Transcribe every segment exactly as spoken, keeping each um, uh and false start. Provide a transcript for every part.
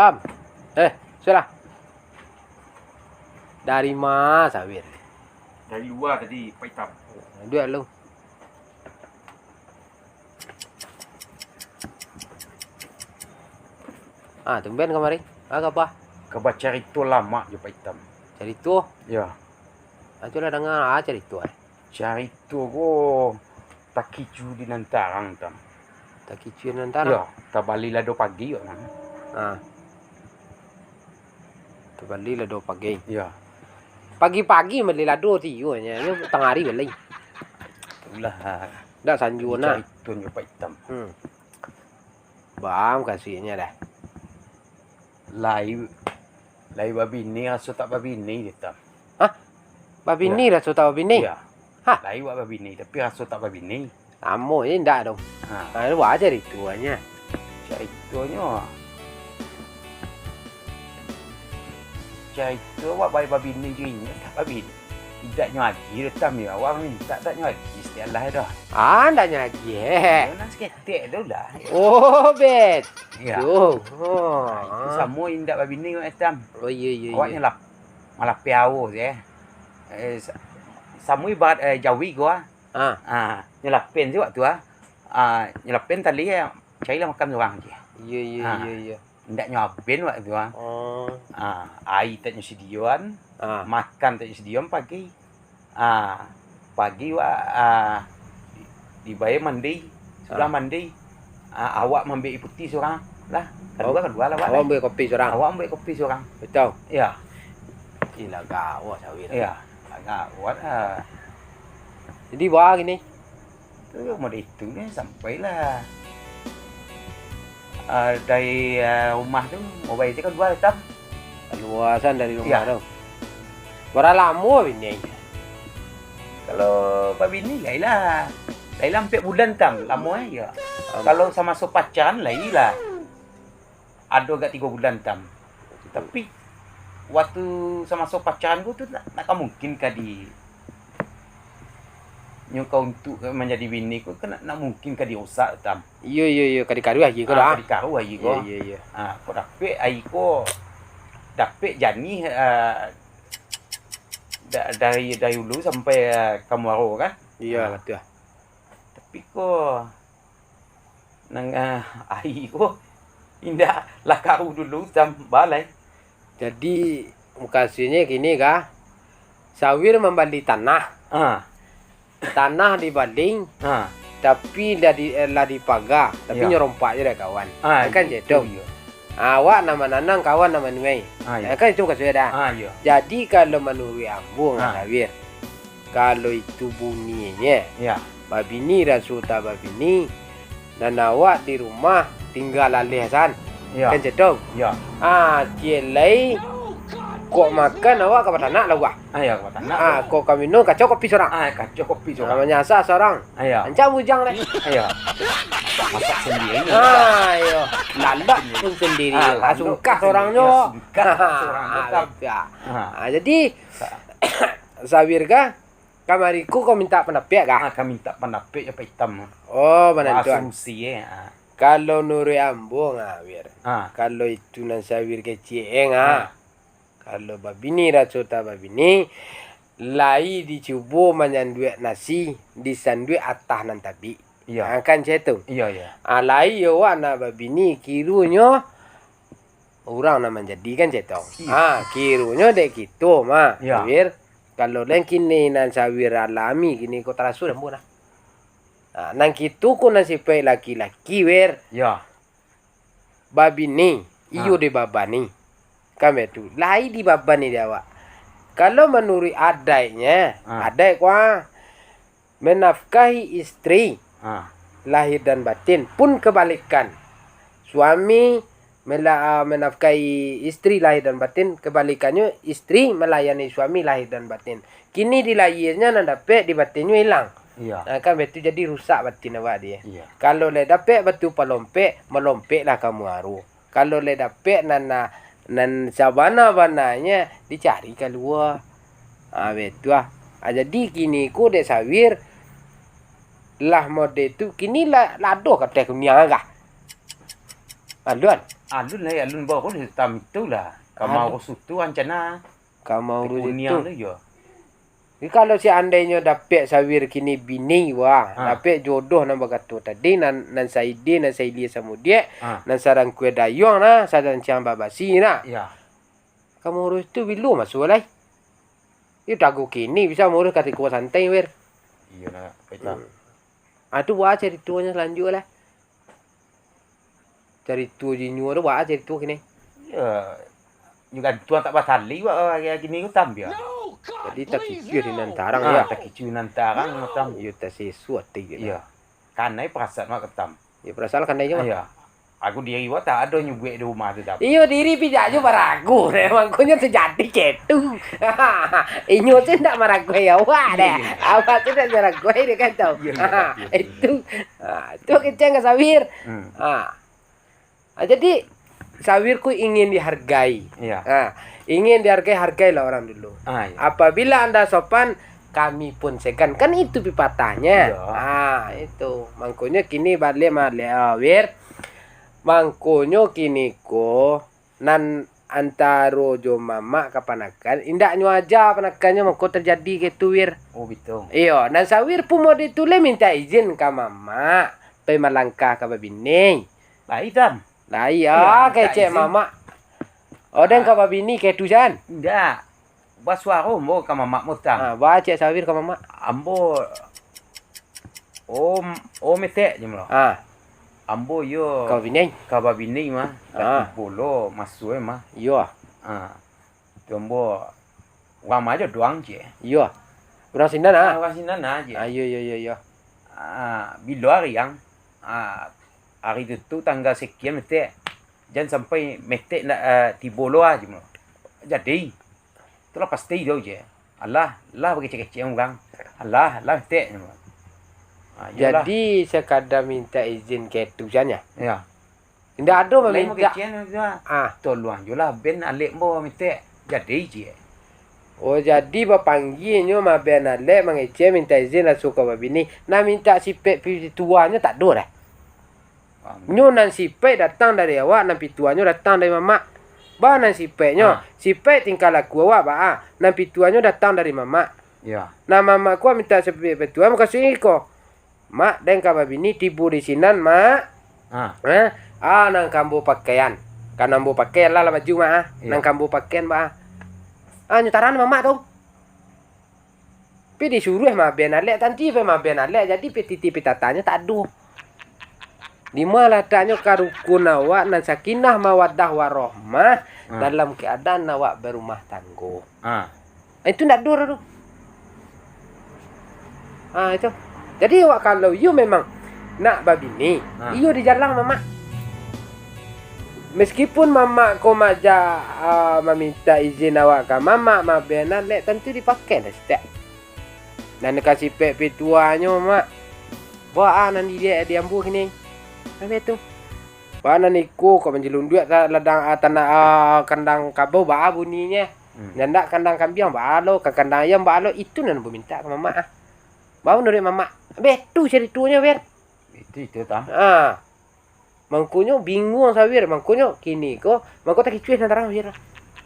Itam. Eh, sudah. Dari ma, Sawir? Dari lua tadi, Pak Itam. Duduak lu. Ah, tumben kamari. Ah, kaba? Kaba carito lamak jo Pak Itam. Carito? Yo. Ah, tu lah danga, ah, carito, eh. Carito ko takicu di nan tarang, Tam. Takicu di nan tarang? Yo, tabali lado pagi, Pak, nah. Ah. Tabali lado pagi. Yo. Pagi-pagi bali lado ti iyo nyo, nyo tangah ari bali. Itulah. Dak sanjo nah. Carito nyo Pak Itam. Hmm. Bang, kasihnyo dah. Lai, lai babini raso tak babini, Tam. Hah? Babini raso tak babini? Iyo. Hah? Lai wak babini, tapi raso tak babini. Samo je indak tu. Ha. Ha, tu baa caritonyo? Caritonyo, carito wak bae babini jo inyo, tak babini. Indak nyo agiah, Tam, yo. Awak mintak dak nyo agiah setiap lah dah. Ah, ndak nyo agiah, eh. Yo, nan saketek tu lah. Oh, bet. Iyo. Oh. Ha, itu samo indak babini, Tam. Oh, iyo, iyo, iyo. Awak nyo lap-, malapeh awo je. Eh, sa-, samo ibarat, eh, jawi ko, ah. Ah. Ah, nyo lapeh je waktu, ah. Ah, nyo lapeh tali, eh, carilah makan surang je. Iyo, iyo, iyo, iyo. Indak nyo aben wak tu, ah. Oh. Ah, aia tak nyo sidioan, ah, makan tak nyo sidioan pagi. Ah, pagi wak, ah, di-, dibayar mandi, sudah mandi, ah, awak maambiak aia putiah surang. Lah, kalua, kalua lah awak. Awak ambiak kopi surang. Awak ambiak kopi surang. Batua? Iyo. Ih, lah gawat, Sawir. Iyo, lah gawat, ah. Jadi, baa kini? Tu, model itu ni sampailah, ah, dari, ah, rumah tu, mobil tu kalua, Tam. Kalua san dari rumah tu. Iyo. Bara lamo babini? Kalau babini, lai lah. Lai lah ampek bulan, Tam. Lamo, eh, iyo. Am- Kalau samaso pacaran, lai lah. Ado agak tigo bulan, Tam. Tapi, waktu samaso pacaran ko tu, nak, nak ka mungkin ka di, nyo ka untuak manjadi bini ko, kan nak, nak mungkin ka dirusak, Tam. Iyo, iyo, iyo, ka dikaruah aia ko dah. Ah, ka dikaruah aia ko. Iyo, iyo, iyo. Ah, kok dapek aia ko, dapek janih, ah, da-, dari, dari hulu sampai, ah, ka muaro kan? Iyo, ah, batua. Tapi ko, nan, ah, aia ko indak lah karuah dulu, Tam, baa lai. Jadi, mukasuiknyo kini kah, Sawir mambali tanah. Ah. Tanah dibaling, ah, tapi lah di, eh, lah dipaga, tapi, iyo, nyo rompak je dek kawan. Ah, kan itu, cak itu, iyo. Ah, awak nan mananam, kawan nan manuai. Ah, iyo. Ah, kan itu mukasuiknyo dah. Ah, iyo. Jadi, kalau manuruik ambo, ah, Sawir, Kalau itu bunyinyo, ya, babini raso tak babini, nan awak di rumah tingga laleh san. Ya. Kan cak tu? Ya. Ah, ciek lai, kok makan awak ka batanak lah, wah. Ah, ya, ka batanak. Ah, kok ka minum, kacau kopi surang. Ah, kacau kopi surang. Ah, manyasa surang. Ah, ya. Ancak bujang deh. Ah, ya. Masak sendiri. Ah, iyo. Lalok pun sendiri. Ah, sungkah lalok pun sendiri. Surangnyo. Ya, sungkah surang. Ah, betul. Ah, jadi, Sawir kah? Kamari ko kau mintak pandapek kah? Ah, ka mintak pandapek jo Pak Itam. Oh, manantuan. Solusi, eh, ah. Kalau nuruik ambo, Sawir. Ah. Kalau itu nan Sawir kecek, eh, ah. Ah. Kalau babini raso tak babini, lai dicubo manyanduak nasi, disanduak atah nan tabik. Iya. Ah, kan cak tu? Iya, iya. Ah, lai awak nak babini, kironyo urang nan manjadi, kan cak tu? Iya. Ha, kironyo dek kito mah, Iya. Sawir. Kalau nan kini nan Sawir alami kini ko taraso dek ambo nah. Ha, nan kito ko nan sipaik laki-laki, Wir. Iya. Babini, iyo Ha. dibabani. Kan baitu. Lai dibabani dek awak. Kalau manuruik adaiknyo, Ha. adaik ko, ah, menafkahi istri, Ah. lahir dan batin, pun kebalikan. Suami mela-, ah, menafkahi istri lahir dan batin, kebalikannyo, istri melayani suami lahir dan batin. Kini di lahirnyo nan dapek, di batinnyo ilang. Iya. Ah, kan baitu, jadi rusak batin awak dia. Iya. Kalau lai dapek batu palompek, malompeklah ka muaro. Kalau lai dapek nan, nan sabana-bananyo, dicari kalua. Ha, baitu ah. Ha, jadi kini ko dek Sawir, lah mode tu, kini lah, lah ado ka teh kuniang kah? Alun. Alun lah, alun baru lah tam itulah. Ka Aduh. maurus tu rancana. Ka maurus Kuniang itu. tu, yo. Jadi, kalau seandainyo dapek Sawir kini bini, wah, Ha. dapek jodoh nan bakato tadi, nan, nan saide, nan sailia samudiak, Ha. nan sarangkue dayuang nah, sarancang babasi nah. Ya. Ka maurus tu bilo maso lai? Yo, tago kini bisa maurus katiko santai, Wir. Iyo, nak, baiklah. Hmm. Ah, tu baa caritonyo salanjuik lah. Carito jinyo tu baa carito kini? Yo, nyo gantuang tak basali wak hari kini tu, Tam, yo. Jadi takicuah di nan tarang, Ah, yo. takicuah nan tarang, Tam. Yo, taseso ati kini. Iyo. Kanai perasaan wak, Tam. Yo, perasaan kanai jo, Mak. Iyo. Aku diri wak tak ado nyuguik di rumah tu, Tam. Iyo, diri pijak jo baragu, deh. Mangkonyo tajadi kek tu. Inyo tu ndak maraguai awak, deh. Iyo, iyo. Awak tu ndak maraguai, deh, kan, tau. Iyo, iyo, Ha, iyo. itu. Ha, tu kecek ka Sawir. Hmm. Ha. Ha, jadi, Sawir ko ingin dihargai. Iyo. Ha, ingin dihargai, hargailah orang dulu. Ah, iyo. Apabila anda sopan, kami pun segan. Kan itu pipatahnyo. Iyo. Ha, itu. Mangkonyo kini baliak maliak, ah, Wir. Mangkonyo kini ko, nan antaro jo mamak kapanakan, indaknyo aja panakannyo mangko tajadi kaitu, Wir. Oh, bitu. Iyo, nan Sawir pun mode tu lai mintak izin ka mamak, pai malangkah ka babini. Lai, Tam. Lai, Lai, ah, mintak kecek izin. mamak. Oh, den Ah. ka babini kaitu, San? Indak. Basuaro ambo ka mamak mo, Tam. Ah, baa cek Sawir ka mamak? Ambo, om, om etek je mah. Ah. Ambo iyo Ka babini? ka babini mah. Ah. Tapi bolo masuk mah. Iyo. Ah. Tu ambo urang ma jo doang je. Iyo. Urang sinan, ah? Ah, urang sinan aje. Ah, iyo, iyo, iyo, iyo. Ah, bilo ari ang? Ah, ari tu, tu tanggal sekian, metek. Jan sampai metek ndak, ah, tibo lo ah, je mah. Jadi, tu lah pasti tu je. Alah, lah bakecek-kecek urang. Alah, lah metek, je mah. Ah, iyolah. Jadi, sakadar mintak izin kaitu sajo? Iyo. Indak ado Lain mamintak. mangecek tu, ah. Ah. Tolong jo lah, ben alek ambo mintak. Jadi, ciek. Oh, jadi bapanggianyo maben alek mangecek mintak izin raso ka babini. Nan mintak sipek pituahnyo tak ado doh. Ah. Nyo nan sipek datang dari awak, nan pituahnyo datang dari mamak. Baa nan sipeknyo? Ah. Sipek tingkah laku awak baa, nan pituahnyo datang dari mamak. Iyo. Nan mamak ko mintak sipek pituah, mukasuiknyo iko. Mak, den ka babini, tibo di sinan, Mak. Ah. Eh? Ah, nan ka ambo pakaian. Kan ambo pakai lah, lah baju, Mak, ah. Iyo. Nan ka ambo pakaian, Mak, ah. Ah, nyo taran mamak tu. Pi disuruah maben alek, tanti pai maben alek, jadi pi titi pi tatanyo tak ado. Dima lataknyo karukun awak nan sakinah mawaddah warahmah Ah. dalam keadaan awak barumah tanggo? Ah. Itu ndak ado tu. Ah, itu. Jadi, awak kalau iyo memang nak babini, Ah. iyo dijalang mamak. Meskipun mamak ko majak, ah, mamintak izin awak ka mamak, maben alek, tantu dipakai lah sitak. Nan ka sipek pituahnyo, Mak. Baa nan diliek di ambo kini. Sampai tu. Baa nan iko kok manjalunduak ta-, ladang, ah, tanah, ah, kandang kabau, baa bunyinyo. Hmm. Nyandak kandang kambiang, baa lo, ka kandang ayam, baa lo, itu nan ambo mintak ka mamak, ah. Baa manuruik mamak. Beh, tu caritonyo, Ber. Itu, itu, Tam. Ah. Mangkonyo bingung Sawir, mangkonyo kini ko, mangko takicuah nan tarang, Sawir.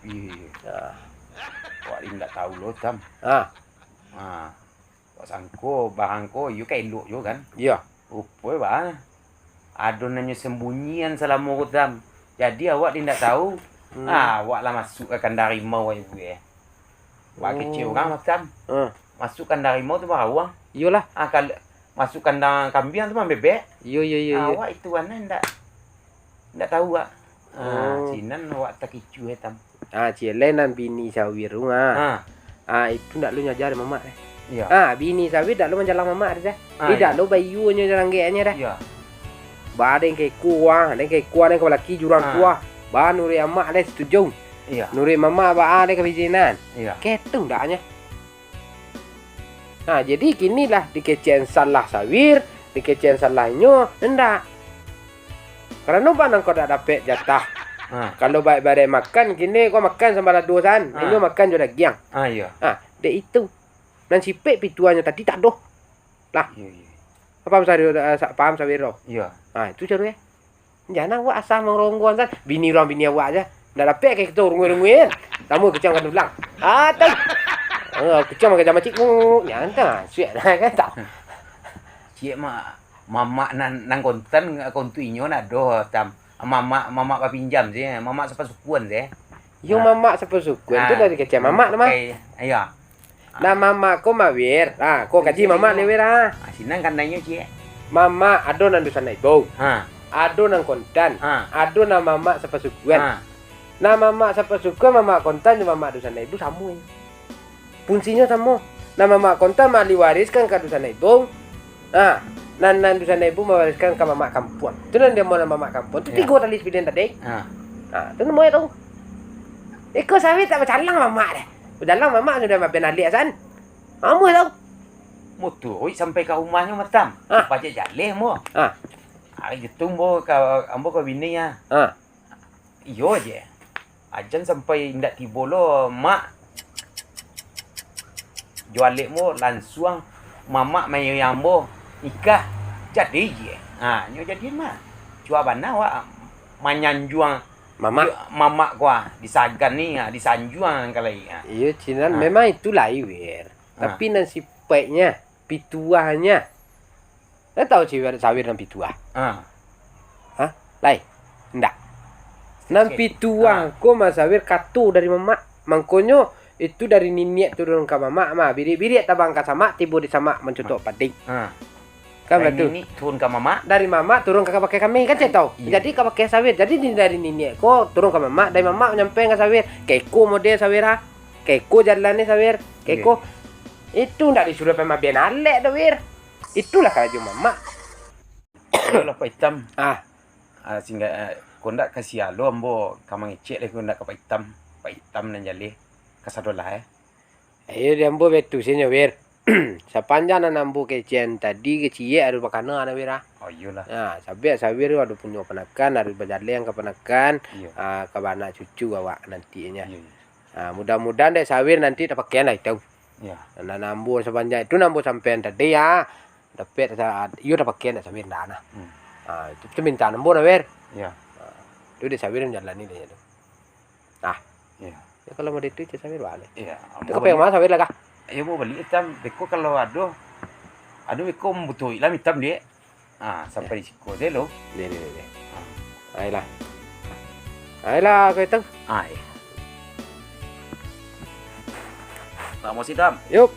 Iyo, iyo. Ah. Awak indak tahu lo, Tam. Ah. Ah. Awak sangko, barang ko, iyo ka elok juo, kan? Iyo. Rupo, bah. Ado nan nyo sambunyian salamo ko, Tam. Jadi, awak indak tahu. Hmm. Ah, awak lah masuk ka kandang harimau, ai, buek. Wak Oh. kecek urang, Tam. Ah. Masuk kandang harimau tu barauang. Iyolah. Ah, kal-, masuk kandang kambiang tu mambebek. Iyo, iyo, iyo, Ah, iyo. awak itu aneh ndak, ndak tahu, wak. Ah, Oh. sinan awak takicuah, Tam. Ah, ciek lai nan bini Sawir tu, ah. Ah. Ah, itu ndak lo nyo aja dek mamak, eh. Iyo. Ah, bini Sawir ndak lo manjalang mamak, dah. Ah, Indak iyo. lo bayuanyo jalanggeknyo, dah. Iyo. Baa den ka iko, ah, den ka iko, den ka balaki jurang Ah. tu, ah. Baa nuruik amak, den setuju. Iyo. Nuruik mamak baa dek ka bijinan. Iyo. Ketu ndaknyo. Nah, jadi kini lah dikecekan salah Sawir, dikecekan salah inyo, ndak. Karano baa nan kau dak dapek jatah. Ha. Kalau ba-, bare makan, kini kau makan sambalado san, Ha. inyo makan jo dagiang. Ha, iyo. Ha, dek itu. Nan sipek pituahnyo tadi tak doh. Lah. Iyo, iyo. Paham Sawir, eh, sa-, paham Sawir tu? Iyo. Ha, itu caro e. Jan awak asa maronggoan san. Bini urang bini awak aja. Ndak dapek ka kito rungui-rungui kan. Tamu kuciang ka tulang. Ah, tau. Ah, kuciang makan jamacik. Nyan tah, suek lah kan tau. Ciek ma-, mamak nan, nan kontan, kontu inyo nak doh, Tam. Mamak, mamak bapinjam se, mamak sapasukuan se. Yo, nah. Mamak sapasukuan tu nah, dari kecek mamak tu mah. Pakai, iyo. Nah, mamak ko mah, Wir. Ah, ko kaji mamak ni, Wir, ah. Ah, sinan kandainyo, ciek. Mamak, ado nan dusanak ibau. Ha. Ado nan kontan. Ha. Ado nan mamak sapasukuan. Ha. Nah, mamak sapasukuan, mamak kontan, jo mamak dusanak ibau samo, eh. Fungsinyo samo. Nah, mamak kontan mah diwariskan ka dusanak ibau. Ha. Nan, nan dusanak ibau mawariskan ka mamak kampuang. Tu nan diamuan mamak kampuang. Tu tigo tali sapilihan tadi. Ha. Ha, tu namonyo tu. Iko sawit tak bacalang mamak deh. Bacalang mamak sudah mapian alek san. Amuah tau. Muturuik sampai ka rumahnyo, Matam. Ah. Pajak jaleh, ambo. Ah. Ari itu ambo ka, ambo ka bini, ah. Ah. Iyo je. Ajan sampai indak tibo lo, Mak. Jo alek ambo lansuang mamak mayang ambo nikah. Jadi je. Ha, nyo jadi mah. Cua bana awak manyanjuang mamak. Mamak ko, ah, disagan ni, ah, disanjuang kalai, ah. Iyo, cinan, ah, memang itu lai, Wir. Ah. Tapi nan sipaiknyo, pituahnyo. Ndak tahu ciwir sawir nan pituah? Ah. Hah? Lai? Ndak. Nan pituah ko masawir kato dari mamak. Mangkonyo itu dari niniak turun ka mamak mah. Biriak-biriak tabang ka samak, tibo di samak mancutok pading. Ah. Kan dari batu? Niniak turun ka mamak? Dari mamak turun ka kabakai kami, kan cek tau? Iyo. Jadi kabakai sawir. Jadi ni dari niniak ko turun ka mamak, dari mamak nyampai ka sawir. Kaiko model sawir ah. Kaiko jalan ni sawir. Kaiko. Iyo. Itu ndak disuruah pamabian alek doh, Wir. Itulah karajo mamak. Ayolah, Pak Itam. Ah. Ah, singga-, ah, ko ndak ka sia lo ambo ka mangecek lai, ko ndak ka Pak Itam. Pak Itam nan jaleh. Kasadolah, eh. Ayo di ambo betusinyo, Wir. Sapanjang nan ambo kecekan tadi, kecek ado bakana, nah, Wir, ah. Oh, iyolah. Nah, sabab sawir tu ado punyo panakan, harus bajaleh ka panakan, iyo, ah, ka bana cucu awak nantinyo. Iyo, iyo. Ah, mudah-mudahan dek sawir nanti tapakaian lah itu. Iyo. Nan ambo sapanjang itu, nan ambo sampaian tadi, ah. Dapek sa-, iyo tapakaian dek sawir ndak, nah. Hmm. Ah, itu, itu mintaan ambo, nah, Wir. Iyo. Ah, itu dek sawir manjalani dek tu. Nah. Iyo. Ya, kalau model itu, cek sawir baliak. Iyo, itu ambo ka baliak. Ka ma sawir lah kah? Iyo, ambo baliak, Tam. Beko kalau ado, ado beko mambutuhi lah, Itam, dek. Ah, sampai di siko se lo. Deh, deh, deh, deh. Ah. Ayolah. Ayolah, Ko Itam. Ah, iyo. Samo si Tam. Yup.